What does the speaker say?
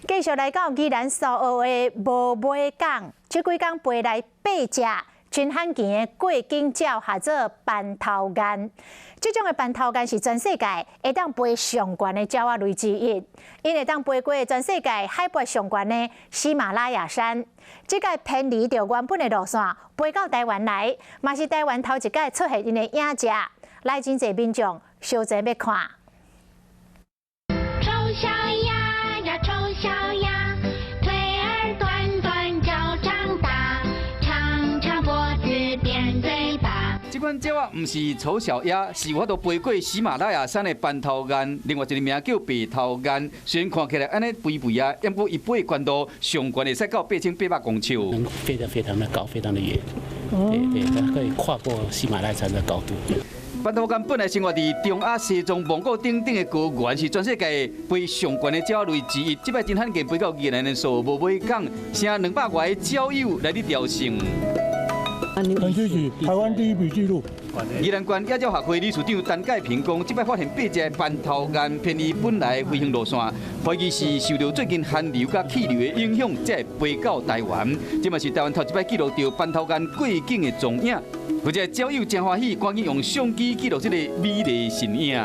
繼續來到宜蘭蘇澳的無尾港，這幾工飛來八隻真罕見的過境鳥，號做斑頭雁。這種的斑頭雁是全世界會當飛上懸的鳥仔類之一，𪜶會當飛過全世界海拔上懸的喜馬拉雅山。這擺偏離著原本的路線，飛到台灣來，嘛是台灣頭一擺出現𪜶的影跡，來真濟民眾相爭欲看。醜小鴨呀，醜小鴨，腿兒短短腳長大，長長脖子扁嘴巴。這款鳥仔毋是醜小鴨，是有法度飛過喜馬拉雅山的斑頭雁，另外一个名叫白頭雁。雖然看起來按呢肥肥啊，毋過伊飛的懸度上懸會使到8800公尺。能飛得非常的高，非常的遠。對對，它可以跨過喜馬拉雅山的高度。斑頭雁本來生活佇中亞、西藏、蒙古等等的高原，是全世界飛上懸的鳥類之一。這擺真罕見飛到宜蘭的蘇澳無尾港，成200外个鳥友來佇朝聖。這是台灣第一筆紀錄。宜蘭縣野鳥學會理事長陳介平講，這擺發現八隻斑頭雁偏離本來飛行路線，懷疑是受著最近寒流佮氣流的影響，才會飛到台灣。這嘛是台灣頭一擺記錄著斑頭雁過境的蹤影。有一个鳥友真歡喜，趕緊用相機記錄這个美麗身影。